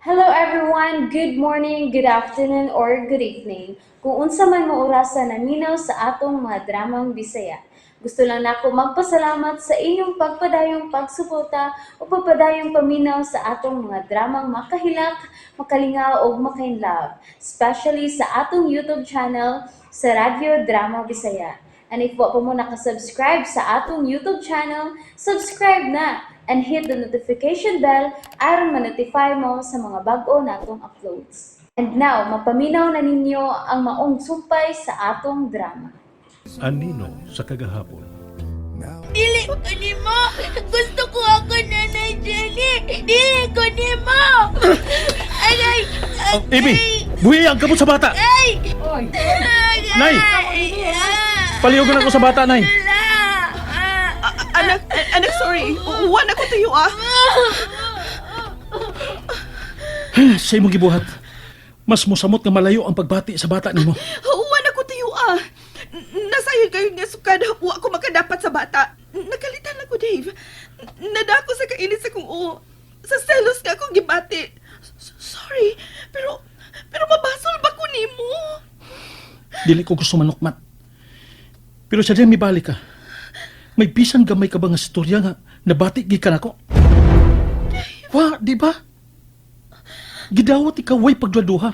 Hello everyone! Good morning, good afternoon, or good evening. Kung unsa man mo orasa naminaw sa atong mga dramang Bisaya. Gusto lang nako magpasalamat sa inyong pagpadayong pagsuporta o pagpadayong paminaw sa atong mga dramang makahilak, makalingaw ug makainlove, especially sa atong YouTube channel sa Radyo Drama Bisaya. And if wa pa mo nakasubscribe sa atong YouTube channel, subscribe na and hit the notification bell aron ma-notify mo sa mga bag-o natong uploads. And now, mapaminaw na ninyo ang maong sumpay sa atong drama. Anino sa kagahapon. Dili ko nimo. Gusto ko ako Nanay Jenny. Dili ko nimo. Aray! Oh, Amy! Buhi ang kamot sa bata! Ay! Oy, Nay! Paliugan ako sa bata, Nay! Anak, anak, sorry. Uwan ako tayo ah. Sa imong gibuhat, mas mosamot nga malayo ang pagbati sa bata nimo. Uwan ako tayo ah. Nasayo kayo nga sukad. Wa ko makadapat sa bata. Nakalitan ako, Dave. Nadako sa kainit sa kong oo. Sa selos nga akong gibati. Sorry, pero mabasol ba ko nimo? Dili ko gusto manukmat. Pero sa diyan mibalik ka. May bisan gamay ka ba nga storya nga nabati gikan ako? Wa, di ba? Gidawat ikaw way pagduha.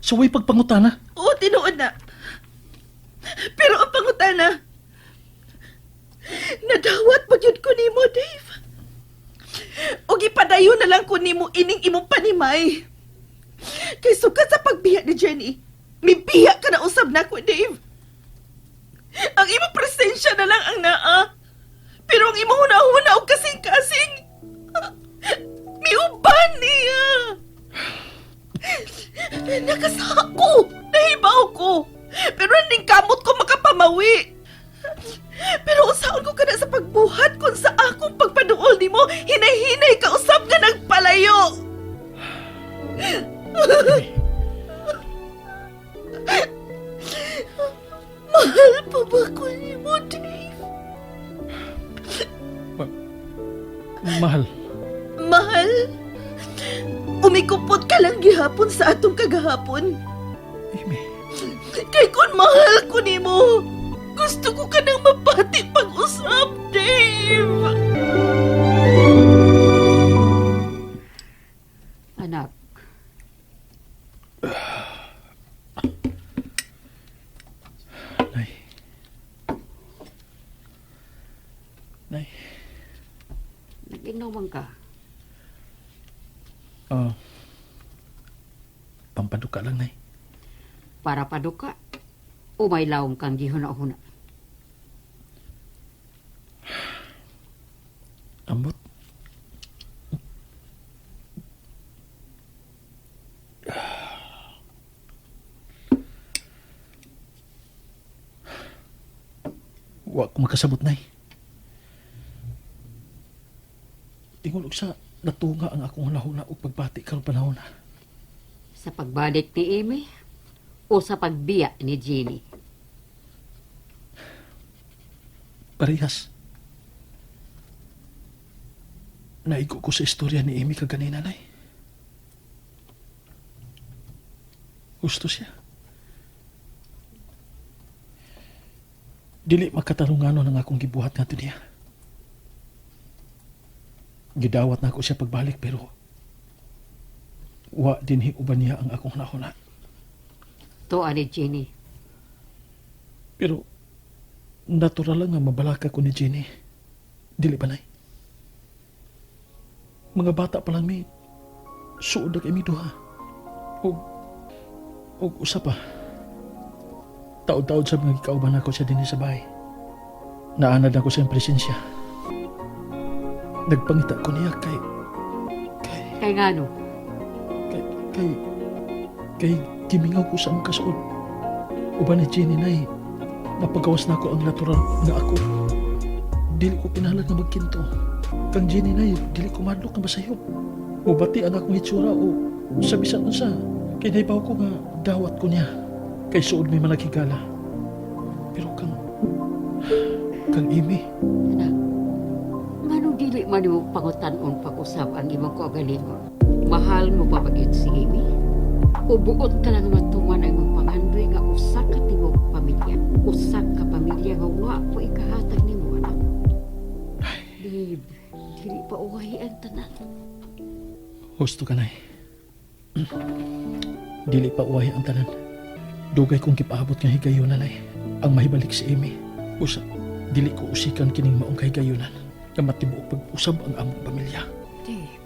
Sa way pagpangutana. Oo, tinuod na. Pero ang pangutana, nadawat ba gyud ko nimo, Dave? O gipadayon na lang ko nimo ining imong panimay. Kay sukad sa pagbiya ni Jenny, mibiya ka na usab nako, Dave. Ang imong presensya na lang ang naa. Pero ang imong hunahuna og kasing-kasing, miuban niya. Nakasako! Nahibaw ko! Pero ning kamot ko makapamawi! Pero usaon ko kana sa pagbuhat kung sa akong pagpaduol nimo, hinay-hinay ka usab nga nagpalayo! Mahal pa ba ko nimo, Dave? Mahal. Mahal? Umikupot ka lang gihapon sa atong kagahapon. Amy. Kay kun mahal ko nimo, gusto ko ka nang mapati pag-usap, Dave. Anak, Nay. Nay. nag-inuman ka. Ah. Pampaduka lang, Nay. Para paduka. O may lawom kang gihuna-huna. Ambot. Wa ko makasabot, Nay. Tingol og sa natunga ang akong hunahuna og pagbati karong panahon. Sa pagbalik ni Amy o sa pagbiya ni Jenny. Parehas. Naigo ko sa istorya ni Amy kaganina, Nay. Gusto siya. Dili makatarunganon ang akong gibuhat ngadto niya. Gidawat na ako siya pagbalik pero wa dinhi uban niya ang akong nahuna. Tuwa ni Jenny. Pero natural lang nga mabalaka ko ni Jenny. Dili ba, Nay? Mga bata pa lang mi. Suod na kay mi duha. Og usa pa. Taod-taod sa mga gikauban ako siya dinhi sa bahay. Naanad ako sa iyang presensya. Nagpangita ko niya kay kay Kay ngano, kay kay kay gimingaw ko sa among kasuod. Uban ni Jenny, Nay, mapagawas na ako ang natural nga ako. Dili ko kinahanglan nga magkinto. Kang Jenny, Nay, dili ko madlok nga masayop. Mubati ang akong hitsura o sa bisan unsa. Kay nahibaw ko nga dawat ko niya. Kay suod may managhigala. Pero kang Amy, anak, nganong dili man mo pangutan-on pag-usab ang imong kaugalingon? Mahal mo pa ba gyud si Amy? O buot ka lang matuman ang imong pangandoy nga usa ka tibuok pamilya. Usa ka pamilya nga wa ko ikahatag nimo, anak. Babe, dili pa uwahi ang tanan. Husto ka, Nay. Dili pa uwahi ang tanan. Dugay kong gipaabot nga higayunan, Nay. Ang mahibalik si Amy. Usa, dili ko usikan kining maong kahigayunan. Nga matibuok pag-usab ang among pamilya. Dave.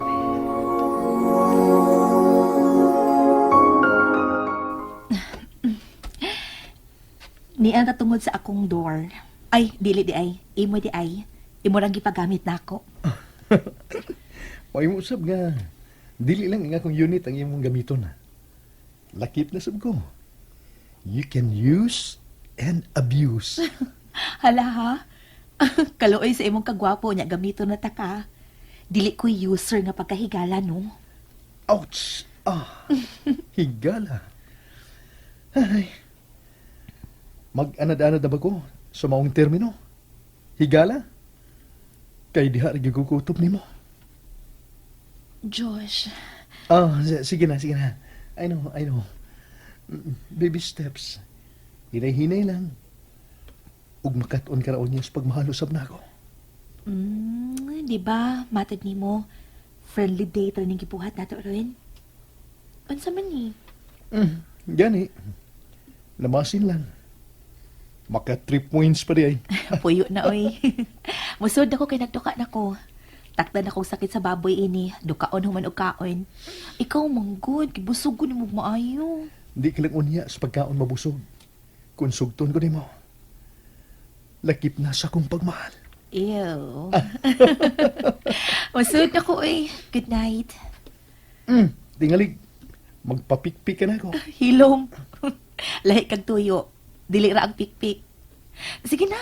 Niya natungod sa akong door. Ay, dili di ay. Imo di ay. Imo lang gipagamit nako. May usab nga. Dili lang ang akong unit ang imong gamiton. Lakip na sab ko. You can use and abuse. Hala ha? Kaluoy sa imong kagwapo nya gamito na ta ka. Dili ko user nga pagkahigala no. Ouch! Ah, higala. Ay. Mag-anad-anad na ba ko sa maong termino? Higala? Kay diha ra gyud ko kutob nimo. Josh, Ah, sige na, sige na. I know, I know. Baby steps. Hinay-hinay lang. Ug makat-on ka raon niya sa pagmahal usab na ako. Di ba matod nimo friendly date ra ning gibuhat nato ron? Unsa man ni? Gani. Lamasin lang. Maka 3 points pa di ay. Puyo na oy. Musod ako kay nagduka nako. Takdan akong sakit sa baboy ini, dukaon human og kaon. Ikaw manggod, gibusog ko nimo maayo. Di ka lang unya sa pagkaon mabusog. Kung sugton ko nimo. Lakip na sa akong pagmahal. Ew. Masud ako eh. Good night. Tingalig. Magpapikpik ka na ako. Hilom. Lahi kag tuyo. Dili ra ang pikpik. Sige na.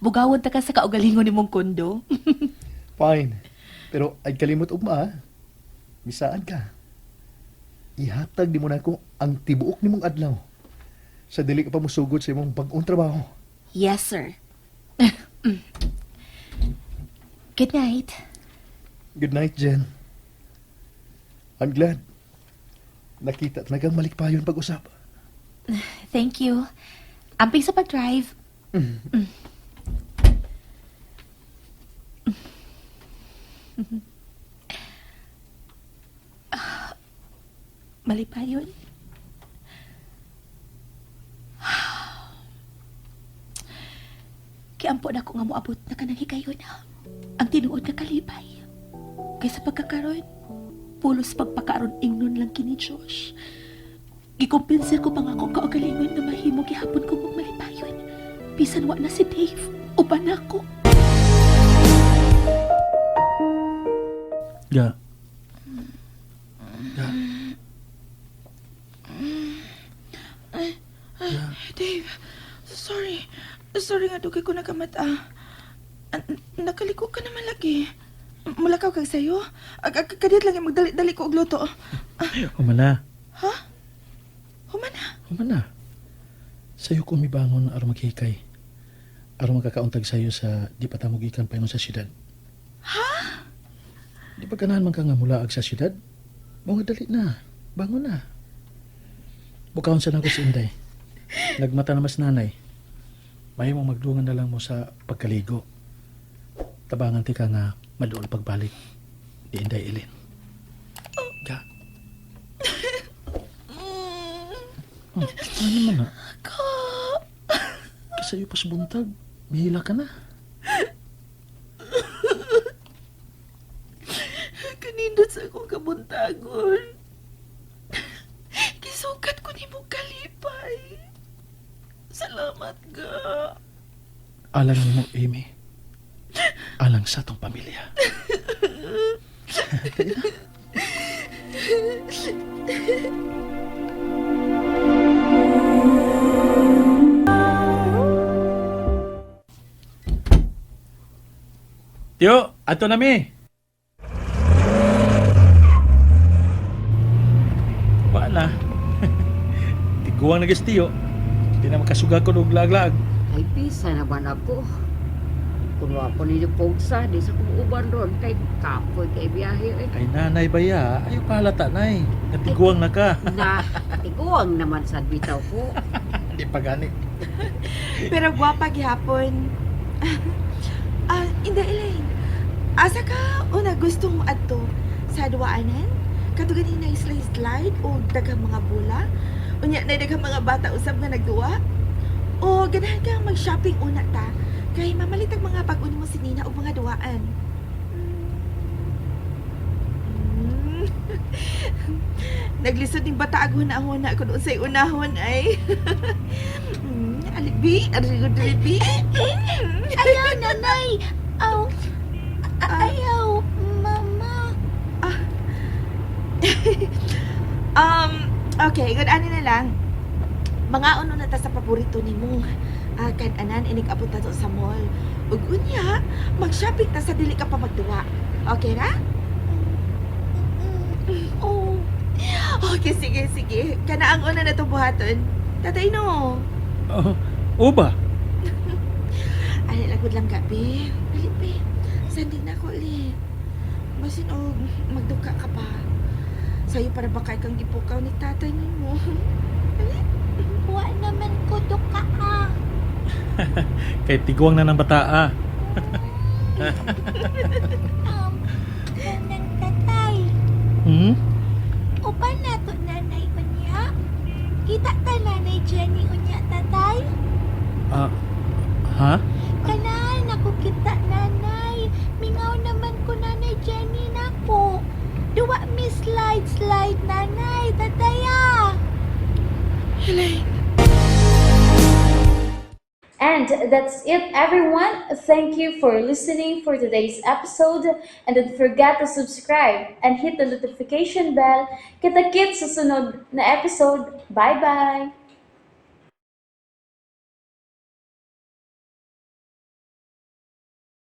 Bugawon ta ka sa kaugalingon nimong kondo. Fine. Pero ay kalimot ugma ah. Misaan ka. Ihatag di mo na ako ang tibuok nimong adlaw. Sa dili ka pa musugod sa imong bag-ong trabaho. Yes, sir. Good night. Good night, Jen. I'm glad. Nakita talagang malikpayon pag-usap. Thank you. Amping sa pag-drive. Ah, mali pa yun. Kiampo na ko nga moabot na kanang higayon. Ang tinuod nga kalipay. Kaysa pagkakaroon, pulos pagpakaroon ingnon lang kini Josh. Gikumpensir ko pa nga akong kaugalingon na mahimo gihapon ko magmalipayon. Bisan wa na si Dave, uban na ako. Ga. Ga. Dave, sorry. Sorry nga dugay ko nakamata. Nakaliko ka naman lagi. Mulakaw kag sayo. Kadit lang magdali-dali ko og luto. Humana. Ha? Humana. Humana. Sa'yo ko umibangon aron maghikay. Aron makakauntag sa'yo sa di pa tamugikan pa sa syudad. Ha? Di ba ganahan man ka nga mulaag sa syudad? Mga dali na. Bangon na. Bukahon sa nako si Inday. Nagmata na mas nanay. Mahimong magdungan na lang mo sa pagkaligo. Tabangan ti ka nga maduol pagbalik. Di Inday Ilin. Ga. Ano naman na? Kasayo pa sa buntag. Mihila ka na. Kanindot sa akong kabuntagon. Gisukat ko nimo kalipay. Salamat ga. Alang nimo, Amy. Alang sa atong pamilya. Tiyo, ato na mi. Wala. Tiguang na tiyo. Di na makasuga ko og laglag. Ay, bisa naman ako. Kung wa ko ninyo pugsa, di sa kumuuban ron. Kay kapoy kay biyahe eh. Kay nanay ba ya? Ayaw pahalata, nay. Natiguang na ka. Na, tiguang naman sa bitaw ko. Hindi pa gani. Pero gwapa gihapon. Ah, Inday Elaine. Asa ka una gusto mo adto? Sa duwaanan? Kato ganina slide slide o daghang mga bola? Unya na daghang mga bata usab nga nagduwa? O ganahan ka mag-shopping una ta? Kay mamalit ang mga bag-o nimo si Nina og mga duwaan. Naglisod ning bata ag huna-huna kun unsay unahon ay. Alibi, arigo dilibi. Ayaw, nanay. Aw, ayaw, mama. Okay, good ani na lang. Mga uno na ta sa paborito nimo. Ah, kan anan inig abot ta to sa mall. Ug unya, mag-shopping ta sa dili ka pa magduwa. Okay ra? Oh, Okay, sige, sige. Kana ang una na to buhaton. Tatay no. Oh, o ba? Ani lagod lang gabi. Dali be. Sanding na ko li. Basin og magduka ka pa. Sayo para ba kay kang gipukaw ni tatay nimo. Wa naman ko duka ah. Kay tiguang na ng bata ah. Kanang tatay. Uban na to nanay unya. Kita ta nanay Jenny unya tatay. Ah, ha? Kanan ako kita nanay. Mingaw naman ko nanay Jenny nako. Duwa mi slide slide nanay tatay ah. Elaine. And that's it, everyone. Thank you for listening for today's episode. And don't forget to subscribe and hit the notification bell. Kita-kits sa sunod na episode. Bye-bye!